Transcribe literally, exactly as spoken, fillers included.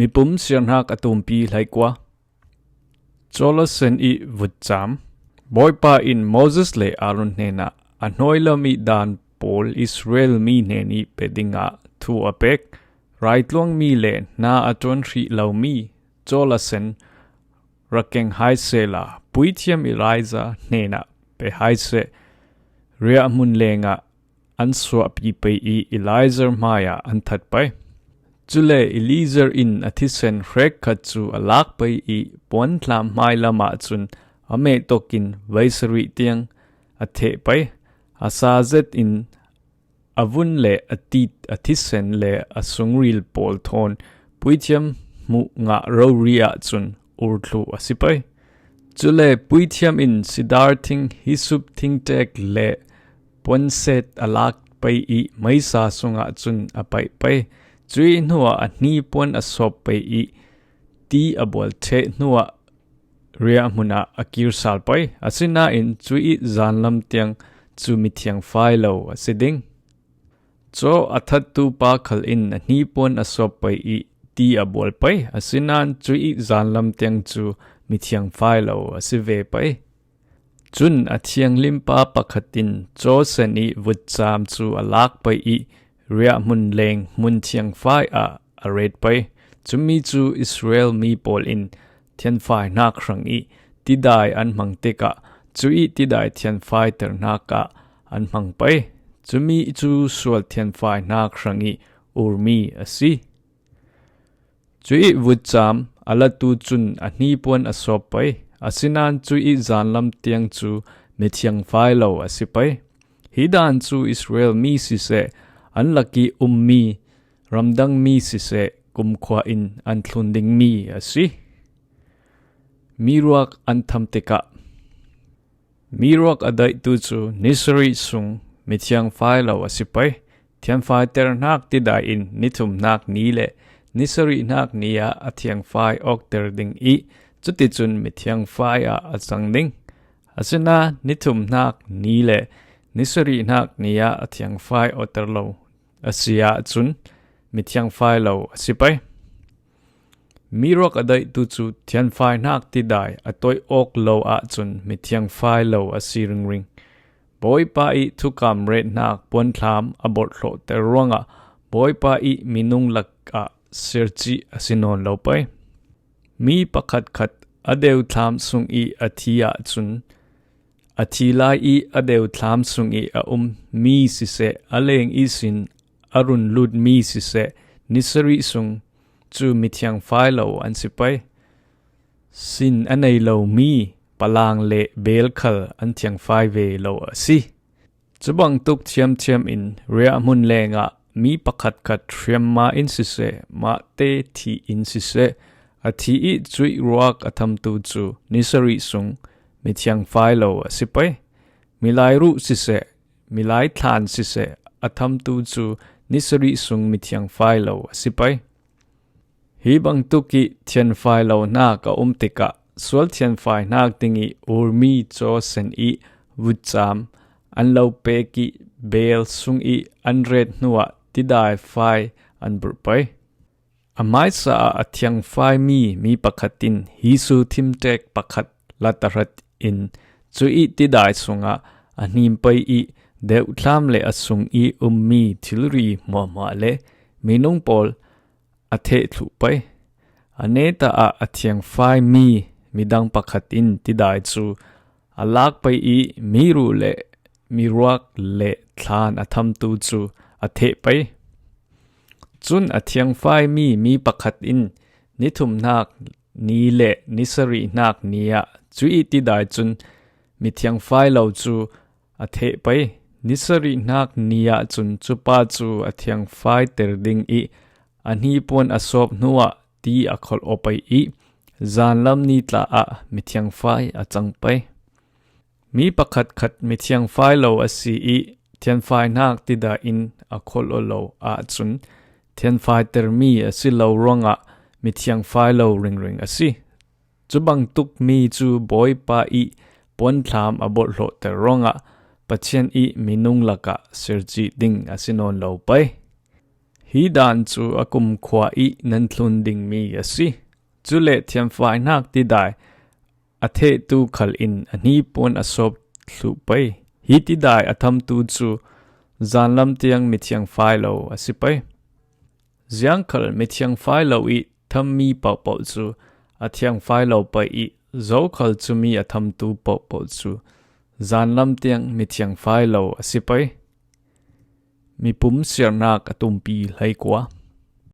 Mipum siarnak a tumpi hleikua. Cawlasen i vutcam. Bawipa in Moses le Aaron hnenah a hnawilam i dan pawl Israel mi hnen i pe dingah thu a pek. Raitluangmi le hna a ṭuan hrih lomi cawlasen ra keng hai sehla, puithiam Elijah hnenah pe hai seh. Riahhmun lengah an suahpi pei i Eleazar hmaiah an that pei. Cule Eleazar in a thisen hrekkhat cu a lak pei i puanthlam hmailam ahcun a mehtokin veisarih tiang a theh pei. A sa zetin a vun le a tit a thisen le a sungril pawl thawn puithiam hmuh ngah rori ahcun ur thluh a si pei. Cule puithiam in sidar thing, hisop thingtek le puanset a lak pei i meisa sungah cun a paih pei. Cuih hnuah a hnipuan a sawp pei i ti a bual ṭheh hnuah riahhmun ah a kir sal pei. Asinain cuih zanlam tiang cu mithiang fai lo a si ding. Caw a thattu pa khal in a hnipuan a sawp pei i ti a bual pei. Asinain cuih zanlam tiang cu mithiang fai lo a si ve pei. Cun a thianghlimpa pakhat in cawsen i vutcam cu a lak pei i riahhmun leng hmun thiangfai ah a ret pei. Cumi cu Israel mi pawl in thianfai hnak hrang i tidai an hmang tikah cuih tidai thianfai terhnak ah an hmang pei. Cumi cu sual thianfai hnak hrang i urmi a si. Cuih vutcam a latu cun a hnipuan a sawp pei. Asinain cuih zanlam tiang cu mithiang fai lo a si pei. Hi dan cu Israel mi siseh, an lak i ummi ramdang mi siseh, kumkhua in an thlun dingmi a si. Miruak an tham tikah, miruak a daihtu cu ni sarih sung mithiang fai lo a si pei. Thianfai terhnak tidai in ni thumhnak ni le ni sarihnak ni ah a thiangfai awkter ding i cuticun mithiang fai ah a cang ding. Asinain ni thumhnak ni le ni sarihnak ni ah a thiangfai awkter lo a si ahcun mithiang fai lo a si pei. Miruak a daihtu cu thianfai hnak tidai a toih awk lo ahcun mithiang fai lo a si ringring. Bawipa i thukam retnak puanthlam a borhhlawhter ruangah Bawipa i minung lakah sercih a si nawn lo pei. Mi pakhatkhat a deuthlam sung i a thi ahcun a thi lai i a deuthlam sung i a um mi siseh, a leng ihsin a run lut mi siseh, ni sarih sung cu mithiang fai lo an si pei. Sin a nei lo mi palang le beel khal an thiang fai ve lo a si. Cubangtuk thiamthiam in riahhmun lengah mi pakhatkhat hriamma in siseh, mahte thi in siseh, a thi i cuih ruak a thamtu cu ni sarih sung mithiang fai lo a si pei. Milai ruh siseh, milai thlan siseh, a thamtu cu ni sarih sung mithiang fai lo a si pei. Hi bangtuk i thianfai lo hnak a um tikah sual thianfai hnak ding i urmi cawsen i vutcam an lo pek i beel sung i an ret hnuah tidai fai an burh pei. A hmaisa ah a thiangfaimi mi pakhat in Jesu thimtek pakhat la tahrat in cuih tidai sungah a hnim pei i deuhthlam le a sung i ummi thilri hmuahhmuah le minung pawl a theh thluh pei. A neta ah a thiangfaimi midang pakhat in tidai cu a lak pei i miruh le miruak le thlan a thamtu cu a theh pei. Cun a thiangfaimi mi pakhat in ni thumhnak ni le ni sarihnak ni ah cuih tidai cun mithiang fai lo cu a theh pei. Ni sarihnak ni ah cun cupa cu a thiangfaiter ding i a hnipuan a sawp hnuah ti a kholh aw pei i zanlam ni tla ah mithiang fai a cang pei. Mi pakhatkhat mithiang fai lo a si i thianfai hnak tidai in a kholh aw lo ahcun thianfaitermi a si lo ruangah mithiang fai lo ringring a si. Cubangtuk mi cu Bawipa i puanthlam a borhhlawhter ruangah Pathian i minung lakah sercih ding a si nawn lo pei. Hi dan cu a kumkhua i nan thlun dingmi a si. Cule thiamfainak tidai a thehtu khal in a hnipuan a sawp thluh pei. Hi tidai a thamtu cu zanlam tiang mithiang fai lo a si pei. Ziangkhal mithiang fai lo i thammi pohpoh cu a thiang fai lo pei i zokhal cumi a thamtu pohpoh cu zanlam tiang mithiang fai lo a si pei. Mipum siarnak a tumpi hleikua.